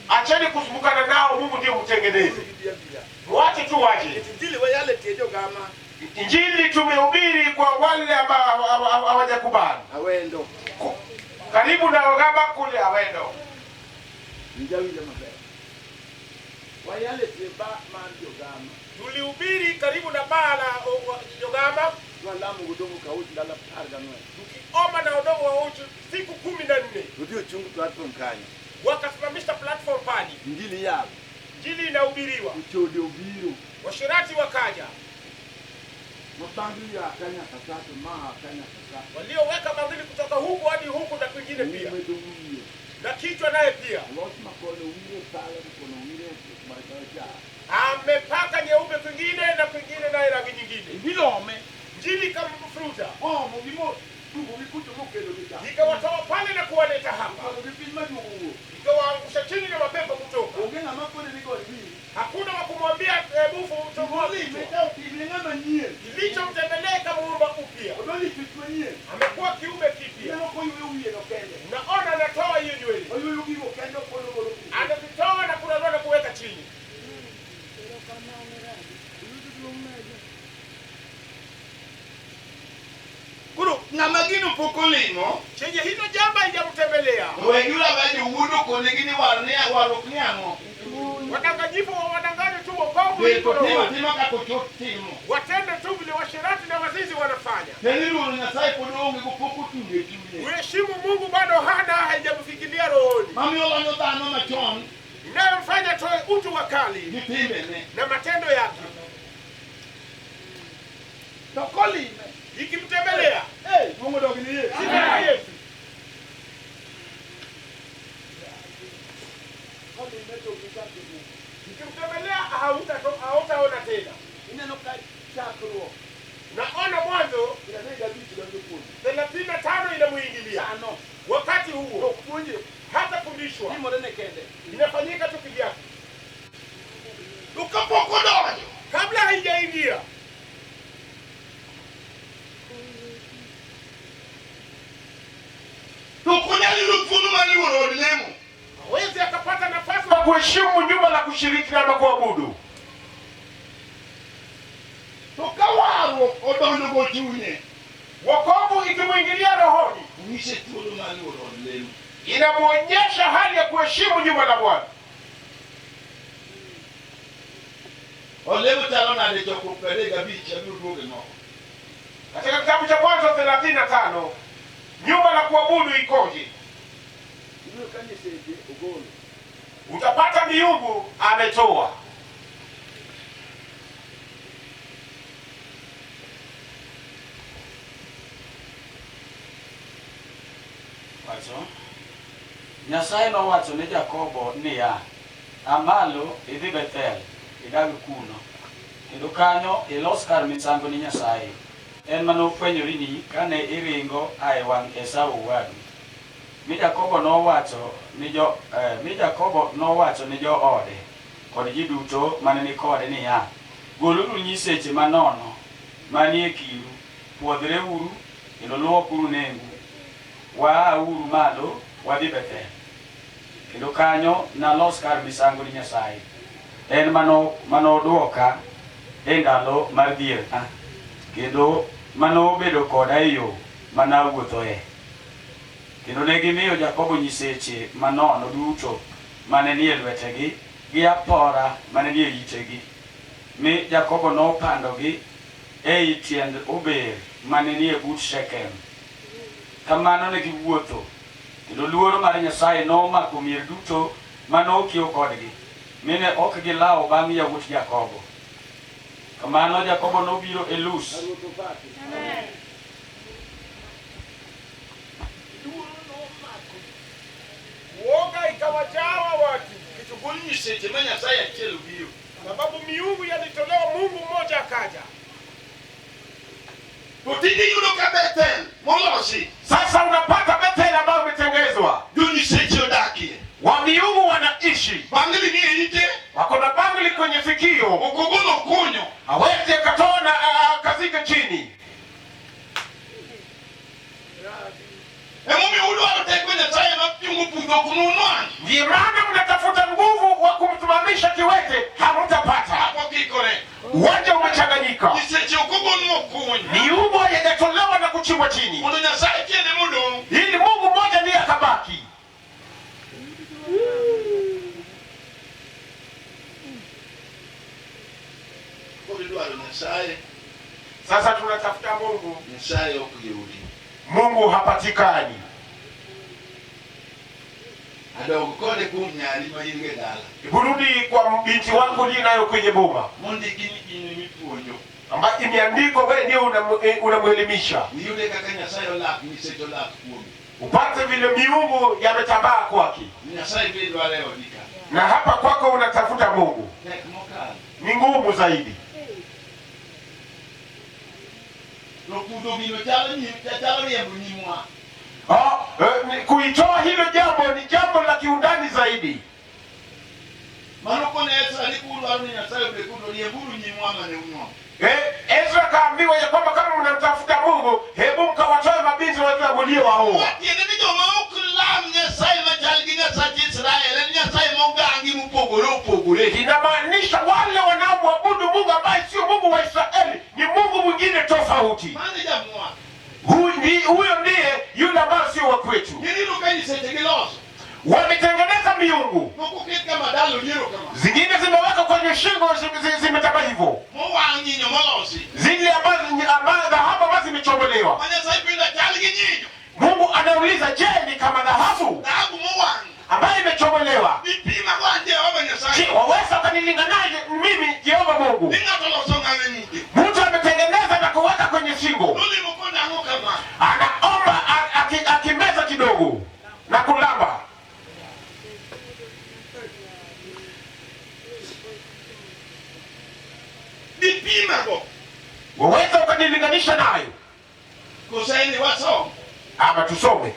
[SPEAKER 1] Acheni kusumbukana nao, Mungu ndiye mtengenezi.
[SPEAKER 2] Gibi abiya.
[SPEAKER 1] Mwache tu waje.
[SPEAKER 2] Injili wayale tie jogama
[SPEAKER 1] Injili tumehubiri kwa wale ambao hawajakubali.
[SPEAKER 2] awendo.
[SPEAKER 1] Karibu na Ogama kule Awendo.
[SPEAKER 2] Winja winja maber. Wayale tie ba mar jogama.
[SPEAKER 1] Tulihubiri karibu na baa la Jogama,
[SPEAKER 2] Walamo godongo kauch ndalo 14.
[SPEAKER 1] tukiomba na udongo wa uchu siku 14,
[SPEAKER 2] Odhi ochung platform kanyo.
[SPEAKER 1] wakasimamisha platform pale,
[SPEAKER 2] Injili yalo.
[SPEAKER 1] Injili inahubiriwa,
[SPEAKER 2] Ochode obiro.
[SPEAKER 1] washirati wakaja,
[SPEAKER 2] Mabangli ya ka nyaka ka to ma ka nyaka ka.
[SPEAKER 1] walioweka bangili kutoka huku hadi huku na kwingine pia,
[SPEAKER 2] Ume to wiye.
[SPEAKER 1] na kichwa naye pia
[SPEAKER 2] Olos makono wire pale kono wire machacha.
[SPEAKER 1] amepaka nyeupe kwingine na kwingine naye rangi nyingine.
[SPEAKER 2] Injili ome.
[SPEAKER 1] Injili ikamfuruta
[SPEAKER 2] Omo gimo dugo gikucho mokelo gi ka.
[SPEAKER 1] ikawatoa pale na kuwaleta hapa,
[SPEAKER 2] Okalo gi piny maduogo wuok.
[SPEAKER 1] ikawaangusha chini na mapepo kutoka.
[SPEAKER 2] Onge ng'ama kone ni gol wiyi.
[SPEAKER 1] Hakuna wa kumwambia bufu toboa
[SPEAKER 2] Olime
[SPEAKER 1] kichwa.
[SPEAKER 2] ka otimne ng'ama nyien.
[SPEAKER 1] Kilichomtembelea ikamuumba upya,
[SPEAKER 2] Odonjo e chwech manyien.
[SPEAKER 1] amekuwa kiumbe kipya.
[SPEAKER 2] Ineno koyweyo wiye no kende.
[SPEAKER 1] Naona anatoa hiyo nywele,
[SPEAKER 2] Oyweyo gigo kende opono godo piny.
[SPEAKER 1] anazitoa na kurarua na kuweka chini.
[SPEAKER 2] Ng'ama gino pok olimo.
[SPEAKER 1] Chenye hilo jambo haijamtembelea.
[SPEAKER 2] To wegula ba jowuondo konegi ni war ni warruok ni ang'o?
[SPEAKER 1] Wadanganyifu wa wadanganye tu wokovu
[SPEAKER 2] Be
[SPEAKER 1] iko
[SPEAKER 2] to timo
[SPEAKER 1] rohoni.
[SPEAKER 2] atima kaka ochot timo.
[SPEAKER 1] Watende tu vile washerati na wazinzi wanafanya.
[SPEAKER 2] Teni luoro Nyasaye pod onge go pok otundo e chunye.
[SPEAKER 1] Uheshimu Mungu bado hana, haijamfikilia rohoni,
[SPEAKER 2] Mamiyo lonyo dhano machon
[SPEAKER 1] inayomfanya toe utu wa kali
[SPEAKER 2] gi timbene.
[SPEAKER 1] na matendo yake.
[SPEAKER 2] To kolime.
[SPEAKER 1] Ikimtembelea
[SPEAKER 2] Eh, duong' odog ni Yesu.
[SPEAKER 1] sifa ya Yesu.
[SPEAKER 2] Kolime to ok ichak iduogo.
[SPEAKER 1] Ikimtembelea hautaona tena.
[SPEAKER 2] Ineno ka chakruok
[SPEAKER 1] Naona Mwanzo
[SPEAKER 2] 35 donjo kuome.
[SPEAKER 1] 35 inamuingilia
[SPEAKER 2] Sano
[SPEAKER 1] wakati huo,
[SPEAKER 2] ok puonje
[SPEAKER 1] hata fundishwa
[SPEAKER 2] timore ne kende.
[SPEAKER 1] inafanyika tu kivyake,
[SPEAKER 2] To kapok odonjo
[SPEAKER 1] kabla haijaingia.
[SPEAKER 2] to ok onyal yudo thuolo mar luoro od lemo.
[SPEAKER 1] Hawezi akapata nafasi ya kuheshimu nyumba la kushiriki na kuabudu.
[SPEAKER 2] To ka warruok odonjo go chunye,
[SPEAKER 1] Wokovu ikimwingilia rohoni,
[SPEAKER 2] nyise thuolo mar luoro od lemo.
[SPEAKER 1] inamwonyesha hali ya kuheshimu nyumba la Bwana.
[SPEAKER 2] Od lemo chalo nade chokruok 35 abiro duoge moko.
[SPEAKER 1] Katika kitabu cha Mwanzo 35 nyumba la kuabudu ikoje?
[SPEAKER 2] Ibiro ka nyiseche ogolo.
[SPEAKER 1] Utapata miungu ametoa.
[SPEAKER 3] Wacho. Nyasaye nowacho ne Jakobo niya, "Aa malo idhi Bethel, idag kuno. Kendo kanyo ilos kar misango ni Nyasaye. En manofwenyorini kane iringo a e wang' Esau owadu." Mi Jakobo nowacho ni jo mi Jakobo nowacho ni joode kod ji duto mane ni kode niya, "Goluru nyiseche manono manie kindu, pwodhreuru kendo luokuru nengu. Waauru malo wadhi Bethel. Kendo kanyo nalos kar misango ni Nyasaye. En mano manodwoka e ndalo mar dhierna, kendo manobedo koda e yo manawuothoe. Kendo ne gimiyo Jakobo nyiseche manono duto mane nie lwetegi gi apora mane nie itegi. Mi Jakobo nopandogi ei tiend ober mane nie but Shekem. Kamano ne giwuotho, kendo luoro mar Nyasaye nomako mier duto manokiewo kodgi, mi ne ok gilawo bang' yawuot Jakobo. Kamano Jakobo nobiro e Luz.
[SPEAKER 2] Ruoth opaki. Luoro nomako
[SPEAKER 1] Uoga ikawajawa watu,
[SPEAKER 2] nikech ogol nyiseche ma Nyasaye achiel obiro.
[SPEAKER 1] sababu miungu yalitolewa, Mungu mmoja akaja.
[SPEAKER 2] To tinde iyudo ka Bethel molosi
[SPEAKER 1] Sasa unapata Bethel ambayo imetengezwa,
[SPEAKER 2] jonyiseche odakie.
[SPEAKER 1] wa miungu wanaishi,
[SPEAKER 2] Bangli ni e ite,
[SPEAKER 1] wako na bangli kwenye sikio,
[SPEAKER 2] ok ogolo kunyo.
[SPEAKER 1] hawezi akatoa na akazika chini.
[SPEAKER 2] Emomiyo udwaro teko Nyasaye mapingo pudho ok ununwang'.
[SPEAKER 1] Ndiyo maana mnatafuta nguvu wa kumsimamisha kiwete, hamtapata.
[SPEAKER 2] Hapo kikore.
[SPEAKER 1] Uwanja umechanganyika,
[SPEAKER 2] Nyiseche ok ogol mokuny.
[SPEAKER 1] miungu hayajatolewa na kuchimbwa chini,
[SPEAKER 2] Mondo Nyasaye kende modong'.
[SPEAKER 1] ili Mungu mmoja ndiye akabaki.
[SPEAKER 2] Koro idwaro Nyasaye,
[SPEAKER 1] Sasa tunatafuta Mungu,
[SPEAKER 2] Nyasaye ok yudi.
[SPEAKER 1] Mungu hapatikani.
[SPEAKER 2] Adog kode kuom nyari ma in go e dala.
[SPEAKER 1] Rudi kwa binti wako uliye nayo kwenye boma,
[SPEAKER 2] Mondiki ni in emipuonjo.
[SPEAKER 1] ambayo imeandikwa wewe ndio unamwelimisha,
[SPEAKER 2] Iyude kaka Nyasaye olak, nyiseche olak kuome.
[SPEAKER 1] upate vile miungu yametambaa kwake,
[SPEAKER 2] Nyasaye be dwaro e odi ka.
[SPEAKER 1] na hapa kwako unatafuta Mungu
[SPEAKER 2] Tek mokalo.
[SPEAKER 1] ni ngumu zaidi.
[SPEAKER 2] To pudho gino chalo nyim, chalo riembo nyimwa.
[SPEAKER 1] Oh, kuitoa hilo jambo ni jambo la kiundani zaidi.
[SPEAKER 2] Mano kone Ezra ni kudwaro ni Nyasaye obed kodu, riemburu nyimwa mane unwang'o.
[SPEAKER 1] Ezra kaambiwa ya kwamba kama mnamtafuta Mungu, hebu mkawatoe mabinti waliowaoa.
[SPEAKER 2] Tiende ni joma ok lam Nyasaye machal gi Nyasach Israel en Nyasaye mogangi mopogore opogore.
[SPEAKER 1] Inamaanisha wale wanaomwabudu Mungu ambaye sio Mungu wa Israeli ni Mungu mwingine tofauti.
[SPEAKER 2] Mano e jamwa.
[SPEAKER 1] Huyo ndiye yule ambaye sio wa kwetu.
[SPEAKER 2] Gineno ka nyiseche giloso.
[SPEAKER 1] Wametengeneza miungu,
[SPEAKER 2] Moko ket kama dalo liero kama.
[SPEAKER 1] zingine zimewekwa kwenye shingo, zimetaba hivyo,
[SPEAKER 2] Mowang' nyinyo molosi.
[SPEAKER 1] zile ambazo dhahabu ambazo zimechomolewa.
[SPEAKER 2] Ma Nyasaye penjo chal gi nyinyo.
[SPEAKER 1] Mungu anauliza, je, ni kama dhahabu
[SPEAKER 2] Dhahabu mowang'.
[SPEAKER 1] ambayo imechomolewa?
[SPEAKER 2] Mipima go an Jehova Nyasaye.
[SPEAKER 1] Je, waweza ukanilinganaje mimi Jehova Mungu?
[SPEAKER 2] Ni ng'ato loso ng'ane ng'ute.
[SPEAKER 1] Mtu ametengeneza na kuweka kwenye shingo,
[SPEAKER 2] Nolimo konang'o kama.
[SPEAKER 1] anaomba akimeza kidogo na kulamba.
[SPEAKER 2] Mipima go.
[SPEAKER 1] Waweza ukanilinganisha nayo?
[SPEAKER 2] Kosaini wasom.
[SPEAKER 1] Ama tusome.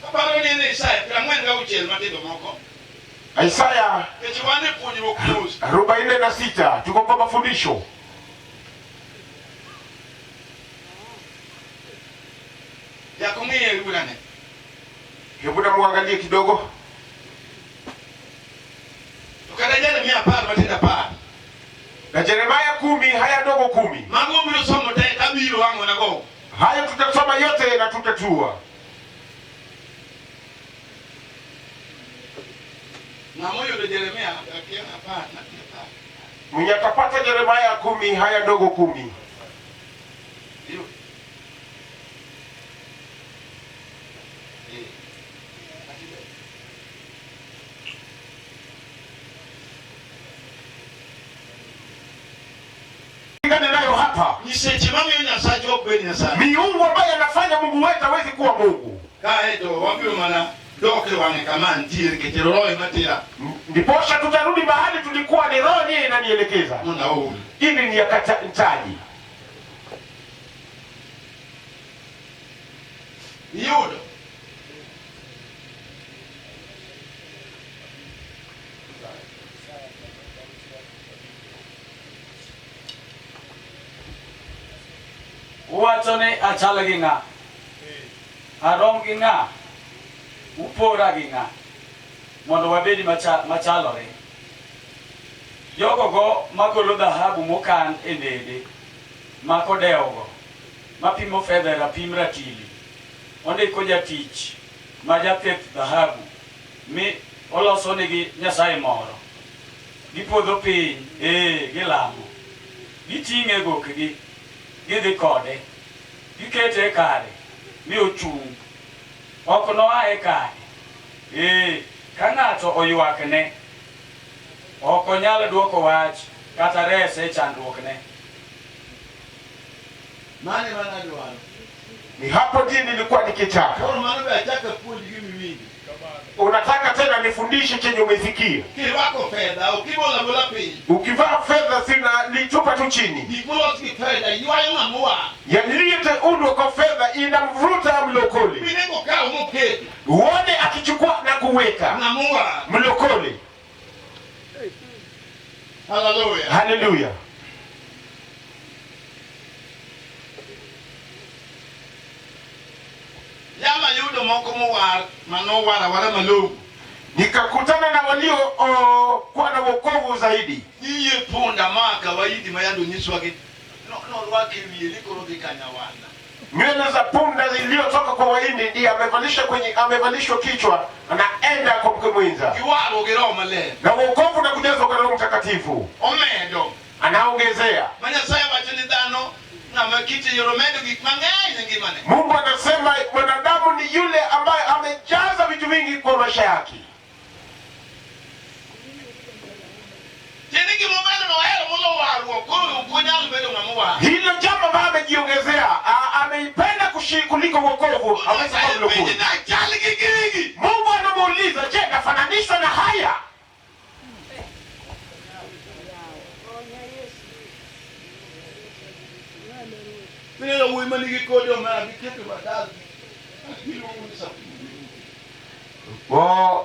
[SPEAKER 2] Aparo ni en Isaya 46 matindo moko.
[SPEAKER 1] Isaya
[SPEAKER 2] Nikech wan e puonjruok mos.
[SPEAKER 1] 46, tuko kwa mafundisho.
[SPEAKER 2] Jako ng'iye urane.
[SPEAKER 1] Hebu na muangalie kidogo.
[SPEAKER 2] To kata Jeremia 10 matindo 10.
[SPEAKER 1] Na Yeremia 10 haya ndogo 10.
[SPEAKER 2] Mago biro somo te kabiro ang'o nago.
[SPEAKER 1] Hayo tutasoma yote na tutatua.
[SPEAKER 2] Ng'ama oyudo Jeremia akia 10 nakia 10.
[SPEAKER 1] Mwenye atapata Yeremia 10 haya ndogo 10.
[SPEAKER 2] Iyo. Eh. Atibe.
[SPEAKER 1] Lingane nayo hapa.
[SPEAKER 2] Nyiseche mamiyo Nyasaye ok bed Nyasaye.
[SPEAKER 1] Miungu ambayo anafanya Mungu wetu hawezi kuwa Mungu.
[SPEAKER 2] Kaeto wabiro mana dok e wang'e kama antiere nikech roho ema tera
[SPEAKER 1] Ndiposha tutarudi mahali tulikuwa, ni roho ndiye inanielekeza.
[SPEAKER 2] mondo aol.
[SPEAKER 1] Ili ni yakataji.
[SPEAKER 2] Iyudo?
[SPEAKER 3] Uwacho ni achal gi ng'a? Arom gi ng'a? Upora gi ng'a? Mondo wabedi machalore. Jogo go magolo dhahabu mokan e ndede, makodewogo, mapimo fedha e rapim ratili, ondiko jatich ma jatheth dhahabu, mi olosonigi nyasaye moro. Gipodho piny, ee, gilamo. Giting'e gokgi, gidhi kode. Gikete e kare, mi ochung'. Ok noa e kare. Ee, ka ng'ato oywakne, ok onyal dwoko wach kata rese e chandruokne.
[SPEAKER 2] Mano ema nadwaro.
[SPEAKER 1] Ni hapo ndiye nilikuwa nikitaka.
[SPEAKER 2] Koro mano be achako apuonji gima iwinjo.
[SPEAKER 1] Unataka tena nifundishe chenye umesikia?
[SPEAKER 2] Kirwako fedha ok ibolo abola piny.
[SPEAKER 1] Ukivaa fedha sina litupa tu chini.
[SPEAKER 2] Gik molos gi fedha ywayo ng'ama owar.
[SPEAKER 1] Yaliyoundwa kwa fedha inamvuta mlokole.
[SPEAKER 2] Minego kaw moketo.
[SPEAKER 1] Uone akichukua na kuweka.
[SPEAKER 2] Ng'ama owar.
[SPEAKER 1] Mlokole.
[SPEAKER 2] Hallelujah.
[SPEAKER 1] Haleluya.
[SPEAKER 2] Yama yudo moko mowar manowar awara malong'o.
[SPEAKER 1] Nikakutana na walio kuwa na wokovu zaidi.
[SPEAKER 2] Iyie punda ma kawaidi ma yande onyiswa gi norwako e wiye ni koro dhi Kanyawanda.
[SPEAKER 1] Nywele za punda zilizotoka kwa Wahindi ndiye amevalishwa kichwa, anaenda kwa mke mwenza.
[SPEAKER 2] Gi warruok gi Roho Maler.
[SPEAKER 1] Na wokovu na kujazwa kwa Roho Mtakatifu.
[SPEAKER 2] Omedo.
[SPEAKER 1] Anaongezea.
[SPEAKER 2] Ma Nyasaye wacho ni dhano ng'ama kite yoro medo gik mang'eny e ngimane.
[SPEAKER 1] Mungu anasema mwanadamu ni yule ambaye amejaza vitu vingi kwa maisha yake.
[SPEAKER 2] Tiende gimomedo no ohero molo warruok, koro ok onyal bedo ng'ama owar.
[SPEAKER 1] Hilo jambo ambalo amejiongezea, ameipenda kuliko wokovu, hawezi kuwa
[SPEAKER 2] Nyasaye
[SPEAKER 1] mlokole.
[SPEAKER 2] penje ni achal gi gigi.
[SPEAKER 1] Mungu anamuuliza, je, nafananishwa na haya?
[SPEAKER 2] Mineno wuoyi manigi kode omera giketo madas. Iluongo ni safari.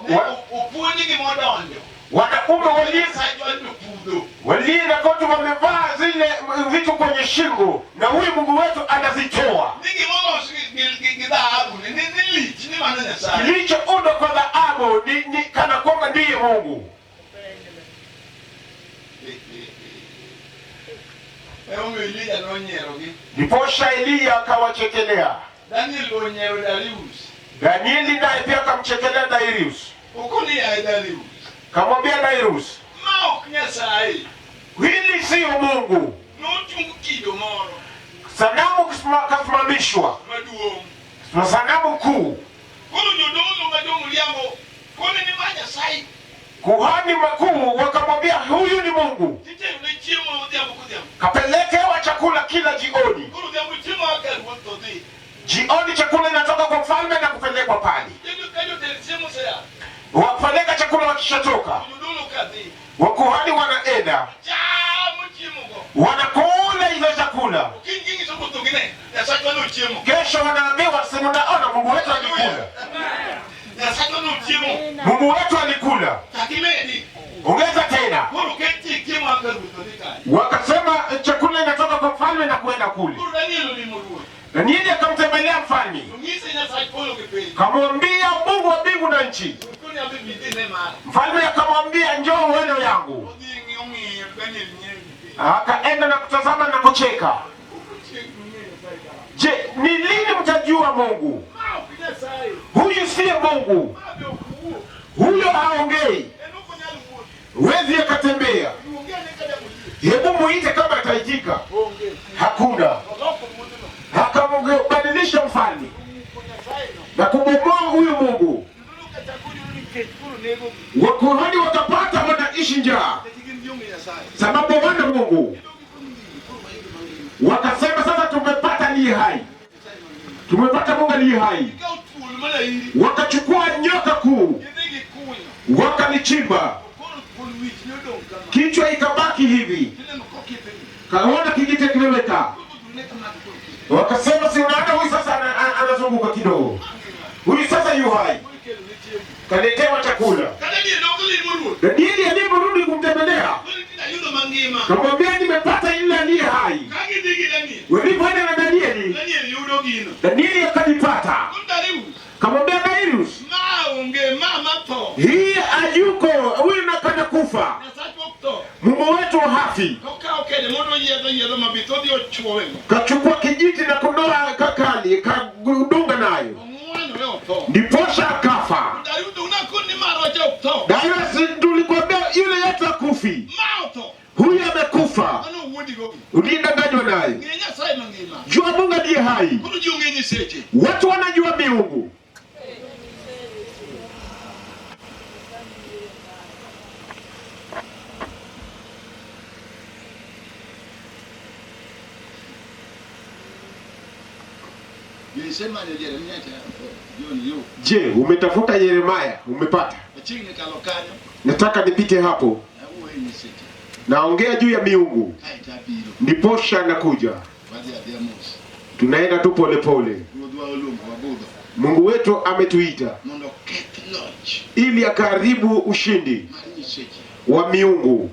[SPEAKER 2] Ne opuonji gimodonjo.
[SPEAKER 1] Wanaume
[SPEAKER 2] Nyasaye jopudho.
[SPEAKER 1] walio na koti wamevaa zile vitu kwenye shingo, na huyu Mungu wetu anazitoa.
[SPEAKER 2] Ni gimolos gi dhahabu ni lich ni mano Nyasaye.
[SPEAKER 1] Kilichoundwa kwa dhahabu ni kana kwamba ndiye Mungu.
[SPEAKER 2] Emomiyo Elija nonyierogi.
[SPEAKER 1] Ndiposha Eliya akawachekelea.
[SPEAKER 2] Daniel onyiero Darius.
[SPEAKER 1] Danieli naye pia akamchekelea Darius,
[SPEAKER 2] Okoni yaye Darius.
[SPEAKER 1] kamwambia Darius,
[SPEAKER 2] Ma ok Nyasaye.
[SPEAKER 1] hili siyo Mungu.
[SPEAKER 2] Nochung kido moro
[SPEAKER 1] Sanamu kasimamishwa,
[SPEAKER 2] maduong'.
[SPEAKER 1] na sanamu kuu.
[SPEAKER 2] Koro jodolo ma jomriambo koni ni ma Nyasaye.
[SPEAKER 1] Kuhani makuu wakamwambia huyu ni Mungu,
[SPEAKER 2] Titero ne chiemo odhiambo kodhiambo.
[SPEAKER 1] kapelekewa chakula kila jioni.
[SPEAKER 2] Koro odhiambo chiemo kaka ruoth to dhi.
[SPEAKER 1] Jioni chakula inatoka kwa mfalme na kupelekwa pale.
[SPEAKER 2] Ka jotend chiemo osea,
[SPEAKER 1] Wapeleka chakula wakishatoka,
[SPEAKER 2] to jodolo ka dhi.
[SPEAKER 1] wakuhani wanaenda
[SPEAKER 2] Chamo chiemo go.
[SPEAKER 1] wanakula hizo chakula.
[SPEAKER 2] Kiny ging'iso ruoth to gine, Nyasachwa nochiemo.
[SPEAKER 1] Kesho wanaambiwa, si mnaona Mungu wetu alikula,
[SPEAKER 2] Nyasachwa nochiemo.
[SPEAKER 1] Mungu wetu alikula,
[SPEAKER 2] Chak imedi.
[SPEAKER 1] ongeza tena.
[SPEAKER 2] Koro ket chik chiemo kaka ruoth to dhi kanye.
[SPEAKER 1] Wakasema chakula inatoka kwa mfalme na kuenda kule.
[SPEAKER 2] Koro Daniel olimo ruoth.
[SPEAKER 1] Danieli akamtembelea mfalme,
[SPEAKER 2] To ng'ise Nyasach polo gi piny.
[SPEAKER 1] kamwambia Mungu wa mbingu na nchi.
[SPEAKER 2] Ruoth koni adhi bi idhi ne mara.
[SPEAKER 1] Mfalme akamwambia njoo uone yangu.
[SPEAKER 2] Odhi ong'iyo Daniel ng'iyo gi piny.
[SPEAKER 1] Akaenda na kutazama na kucheka.
[SPEAKER 2] Chieng' ng'iyo Nyasaye kara.
[SPEAKER 1] Je, ni lini mtajua Mungu?
[SPEAKER 2] Ma ok Nyasaye.
[SPEAKER 1] Huyu siye Mungu,
[SPEAKER 2] Ma be ok wuo.
[SPEAKER 1] huyo haongei,
[SPEAKER 2] En ok onyal wuotho.
[SPEAKER 1] wezi akatembea.
[SPEAKER 2] Luonge ane ka dang' oyie.
[SPEAKER 1] Hebu muite kama ataitika.
[SPEAKER 2] Onge.
[SPEAKER 1] Hakuna.
[SPEAKER 2] Oloko ruodhno.
[SPEAKER 1] Akambadilisha mfalme
[SPEAKER 2] Omuko Nyasaye no.
[SPEAKER 1] na kubomoa huyu Mungu.
[SPEAKER 2] Jodolo ka chako yudo ni kech koro negogi.
[SPEAKER 1] Wakuhani wakapata wanaishi njaa,
[SPEAKER 2] Nikech gin gionge Nyasaye.
[SPEAKER 1] sababu wana Mungu.
[SPEAKER 2] Kendo gikoni gini koro wayudo mangima.
[SPEAKER 1] Wakasema sasa tumepata aliye hai,
[SPEAKER 2] Nyasaye mangima.
[SPEAKER 1] tumepata Mungu aliye hai.
[SPEAKER 2] Gikawo thuol malairi.
[SPEAKER 1] Wakachukua nyoka kuu
[SPEAKER 2] Gidhi gikunyo.
[SPEAKER 1] wakalichimba,
[SPEAKER 2] To koro thuol wich ne odong' kama.
[SPEAKER 1] kichwa ikabaki hivi,
[SPEAKER 2] Tineno kokidhni.
[SPEAKER 1] kaona kijiti kimeweka.
[SPEAKER 2] Koro thuol ne kama to koro kidhni.
[SPEAKER 1] Wakasema si unaona, huyu sasa anazunguka kidogo, huyu sasa yu hai,
[SPEAKER 2] Koro ikelo ne chiemo.
[SPEAKER 1] kaletewa chakula.
[SPEAKER 2] Ka Daniel ok olimo ruoth.
[SPEAKER 1] Danieli aliporudi kumtembelea,
[SPEAKER 2] Koro tinde ayudo mangima.
[SPEAKER 1] kamwambia nimepata yule aliye hai.
[SPEAKER 2] Ka gidhi gi Daniel.
[SPEAKER 1] Walipoenda na Danieli,
[SPEAKER 2] Daniel yudo gino.
[SPEAKER 1] Danieli akalipata,
[SPEAKER 2] Koro Darius.
[SPEAKER 1] kamwambia Darius,
[SPEAKER 2] Ma onge ma matho.
[SPEAKER 1] hii ayuko huyu nakana kufa,
[SPEAKER 2] Nyasachwa ok tho.
[SPEAKER 1] Mungu wetu hafi.
[SPEAKER 2] Tokawo kede mondo oyiedho yiedho mabith odhi ochuowe go.
[SPEAKER 1] Kachukua kijiti na kunoa kakali, kadunga nayo,
[SPEAKER 2] Ong'wanyore otho.
[SPEAKER 1] ndiposha akafa.
[SPEAKER 2] Darius to unakon ni marwa cha ok tho.
[SPEAKER 1] Darius, tulikwambia yule yetu akufi,
[SPEAKER 2] Ma otho.
[SPEAKER 1] huyu amekufa,
[SPEAKER 2] Mano owuondigo.
[SPEAKER 1] uliyedanganywa naye.
[SPEAKER 2] Ng'e Nyasaye mangima.
[SPEAKER 1] Jua Mungu aliye hai.
[SPEAKER 2] Koro ji ong'e nyiseche.
[SPEAKER 1] Watu wanajua miungu.
[SPEAKER 2] Gisemanyo Jeremia cha John yo.
[SPEAKER 1] Je, umetafuta Yeremaya? Umepata?
[SPEAKER 2] Achiegni kalo kanyo.
[SPEAKER 1] Nataka nipite hapo,
[SPEAKER 2] Awuoyo e nyiseche.
[SPEAKER 1] naongea juu ya miungu,
[SPEAKER 2] Kaeto abiro.
[SPEAKER 1] ndiposha nakuja.
[SPEAKER 2] Wadhi adhiya mos.
[SPEAKER 1] Tunaenda tu polepole.
[SPEAKER 2] Ruodhwa oluongowa budho
[SPEAKER 1] Mungu wetu ametuita
[SPEAKER 2] mondo oketh loch
[SPEAKER 1] ili akaharibu ushindi
[SPEAKER 2] mar nyiseche
[SPEAKER 1] wa miungu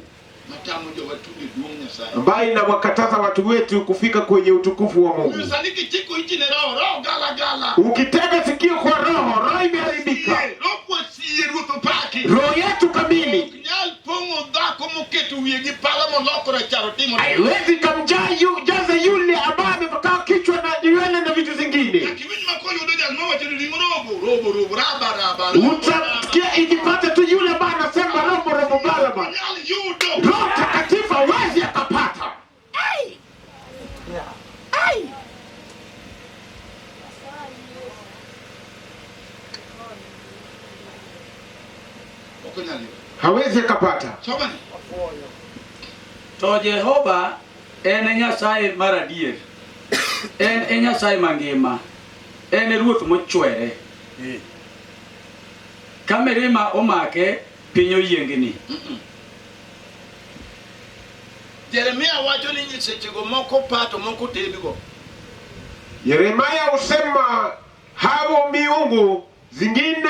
[SPEAKER 2] matamo jowa tugo e duong' Nyasaye.
[SPEAKER 1] ambaye inawakataza watu wetu kufika kwenye utukufu wa
[SPEAKER 2] Omiyo
[SPEAKER 1] Mungu.
[SPEAKER 2] sani kichiko iti ne roho, roho gala gala.
[SPEAKER 1] Ukitega sikio kwa roho, roho imeharibika,
[SPEAKER 2] Sie, roho kwasie ruoth opaki.
[SPEAKER 1] roho yetu kamili
[SPEAKER 2] Ok nyal pong'o dhako moketo wiye gi pala moloko rachar otimo.
[SPEAKER 1] haiwezi kamjaa jaza yule ambaye amepakaa kichwa na nywele na vitu zingine.
[SPEAKER 2] Nyaka iwinj ma koyudo jal mawacho ni ring'o robo robo robo raba raba. robo,
[SPEAKER 1] Utasikia ikipata tu yule ambaye anasema robo robo
[SPEAKER 2] raba.
[SPEAKER 1] baraba,
[SPEAKER 2] Nyal yudo.
[SPEAKER 1] Roho Mtakatifu hawezi akapata.
[SPEAKER 2] Ok onyal yudo.
[SPEAKER 1] Hawezi akapata.
[SPEAKER 2] Somane.
[SPEAKER 3] To Jehova en e Nyasaye mar adier. En e Nyasaye mangima. En e Ruoth mochwere. Ka mirima omake, piny oyiengni.
[SPEAKER 2] Jeremia wacho ni nyisechego moko pa to moko tedgo.
[SPEAKER 1] Yeremia husema hao miungu zingine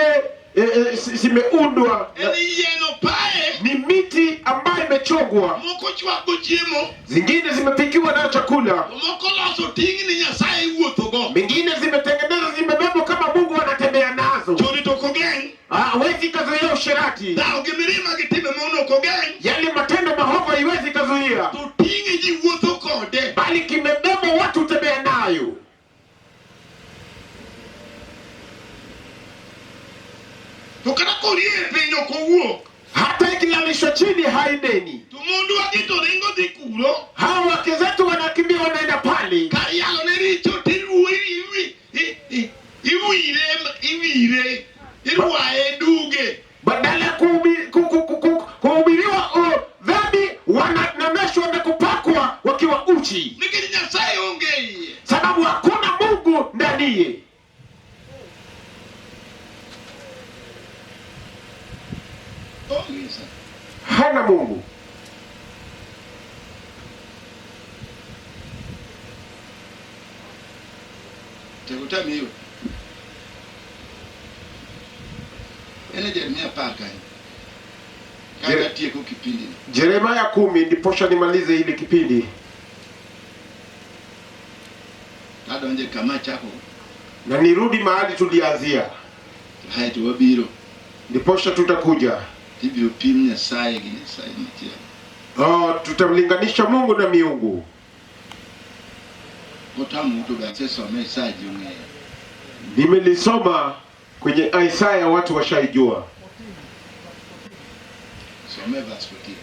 [SPEAKER 1] zimeundwa
[SPEAKER 2] En yien opaye,
[SPEAKER 1] ni miti ambayo imechongwa,
[SPEAKER 2] moko chwako chiemo,
[SPEAKER 1] zingine zimepikiwa nayo chakula,
[SPEAKER 2] to moko loso ting'ni Nyasaye iwuothogo.
[SPEAKER 1] mengine zimetengenezwa, zimebebwa kama Mungu anatembea nazo.
[SPEAKER 2] Chode to ok ogeng',
[SPEAKER 1] Hawezi kazuia usherati,
[SPEAKER 2] dhawo gi mirima gi timbe maono ok ogeng',
[SPEAKER 1] yale matendo maovu haiwezi kazuia,
[SPEAKER 2] to ting'e ji wuotho kode.
[SPEAKER 4] To kata korie piny ok owuok.
[SPEAKER 1] Hata ikilalishwa chini haineni.
[SPEAKER 4] To mondwa gi to ringo dhi kuro.
[SPEAKER 1] Hawa wake zetu wanakimbia wanaenda pale.
[SPEAKER 4] Kar yalo ne richo tiruo iwire iwire irwaye duge.
[SPEAKER 1] Badala ya kuhubiriwa dhambi, wananameshwa na kupakwa wakiwa uchi,
[SPEAKER 4] Nikech Nyasaye onge iye.
[SPEAKER 1] Sababu hakuna Mungu ndaniye.
[SPEAKER 4] Onge sa.
[SPEAKER 1] Hana Mungu.
[SPEAKER 4] Tego tamiyo. En e Jeremia 10 kanyo. Kaka tieko kipindi ni.
[SPEAKER 1] Jeremaya 10, ndiposha nimalize hili kipindi.
[SPEAKER 4] Adonje kama chako.
[SPEAKER 1] Na nirudi mahali tulianzia.
[SPEAKER 4] Hae to wabiro.
[SPEAKER 1] Ndiposha tutakuja.
[SPEAKER 4] Tibiro pim Nyasaye gi Nyasaye machielo.
[SPEAKER 1] Oh, tutamlinganisha Mungu na miungu.
[SPEAKER 4] Kotamu to be asesome Isaya ji ong'eyo.
[SPEAKER 1] Nimelisoma kwenye Isaya, watu washaijua.
[SPEAKER 4] Some verse 14.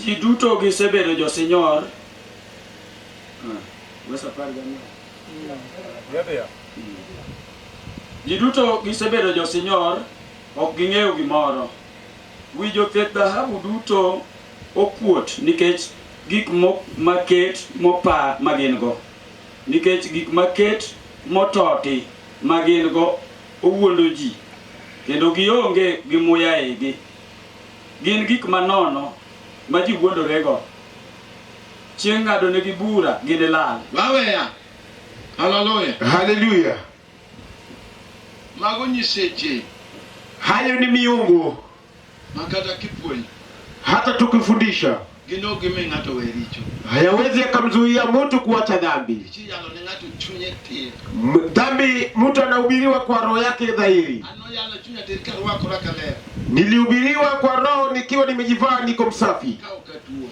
[SPEAKER 3] Ji duto gisebedo josinyor. Verse 14. Ji duto gisebedo josinyor, ok ging'eyo gimoro. Wi jotheth dhahabu duto okuot nikech gik maket mopa ma gin go. Nikech gik maket mototi ma gin go owuondo ji, kendo gionge gi muya eigi. Gin gik manono ma ji wuondorego. Chieng' ng'ado negi bura ginilal.
[SPEAKER 4] Waweya. Haleluya.
[SPEAKER 1] Haleluya.
[SPEAKER 4] Mago nyiseche.
[SPEAKER 1] Hayo ni miungu.
[SPEAKER 4] Ma kata kipuonjo.
[SPEAKER 1] Hata tukifundisha
[SPEAKER 4] Gin ok gimi ng'ato we richo.
[SPEAKER 1] hayawezi akamzuia mtu kuacha dhambi.
[SPEAKER 4] Nikech iyalo ne ng'ato chunye tir.
[SPEAKER 1] Dhambi mtu anahubiriwa kwa roho yake dhahiri.
[SPEAKER 4] An noyalo chunya tir karwakora kaler.
[SPEAKER 1] Nilihubiriwa kwa roho nikiwa nimejivaa niko msafi.
[SPEAKER 4] Ka ok atuo.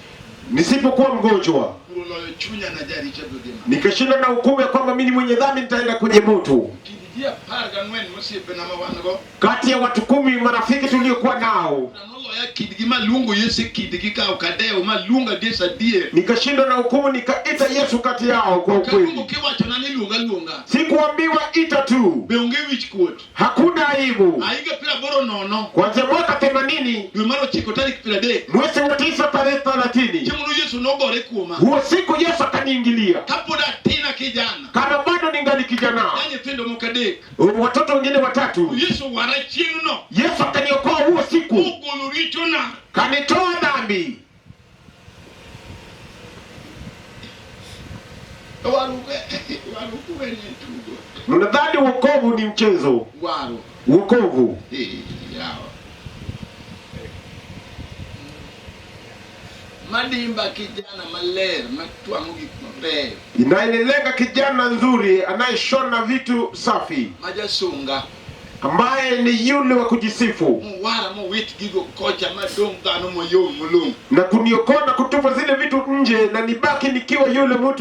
[SPEAKER 1] Nisipokuwa mgonjwa.
[SPEAKER 4] Kuro loyo chunya na jaricho to dhi malo.
[SPEAKER 1] Nikashinda na hukumu ya kwamba mimi ni mwenye dhambi nitaenda kwenye moto.
[SPEAKER 4] Kind ji 14 osiepena ma wan go.
[SPEAKER 1] Kati ya watu 10 marafiki tuliokuwa nao.
[SPEAKER 4] Noloya kindgi maluongo Yesu e kindgi ka ok adewo maluongo adier adier.
[SPEAKER 1] Nikashindwa na hukumu nikaita Yesu kati yao kwa
[SPEAKER 4] Kaluongo
[SPEAKER 1] ukweli.
[SPEAKER 4] kiwachona ni luonga luonga.
[SPEAKER 1] Sikuambiwa ita tu.
[SPEAKER 4] Be onge wich kuot.
[SPEAKER 1] Hakuna aibu.
[SPEAKER 4] Ahiga 80.
[SPEAKER 1] Kuanzia mwaka 80.
[SPEAKER 4] Dwe mar 9 tarik 30.
[SPEAKER 1] Mwezi wa 9 tarehe 30.
[SPEAKER 4] Chieng'no Yesu nogore kuoma.
[SPEAKER 1] Huo siku Yesu akaniingilia.
[SPEAKER 4] Kapod atin kijana.
[SPEAKER 1] Kama bado ningali kijana.
[SPEAKER 4] Na nyithindo moko 3.
[SPEAKER 1] Watoto wengine 3.
[SPEAKER 4] Yesu wara chieng'no.
[SPEAKER 1] Yesu akaniokoa huo siku.
[SPEAKER 4] Mogolo richona.
[SPEAKER 1] Kanitoa dhambi.
[SPEAKER 4] Waruku ni tugo.
[SPEAKER 1] Mnadhani wokovu ni mchezo?
[SPEAKER 4] Waru.
[SPEAKER 1] Wokovu.
[SPEAKER 4] Yawa. Madimba kijana maler matwang'o gik mabeyo.
[SPEAKER 1] Inaelelenga kijana nzuri anayeshona vitu safi.
[SPEAKER 4] Majasunga.
[SPEAKER 1] Ambaye ni yule wa kujisifu.
[SPEAKER 4] Mowara mowit gigo kocha madong' dhano mayom molong'o.
[SPEAKER 1] Na kuniokoa na kutupa zile vitu nje na nibaki nikiwa yule mtu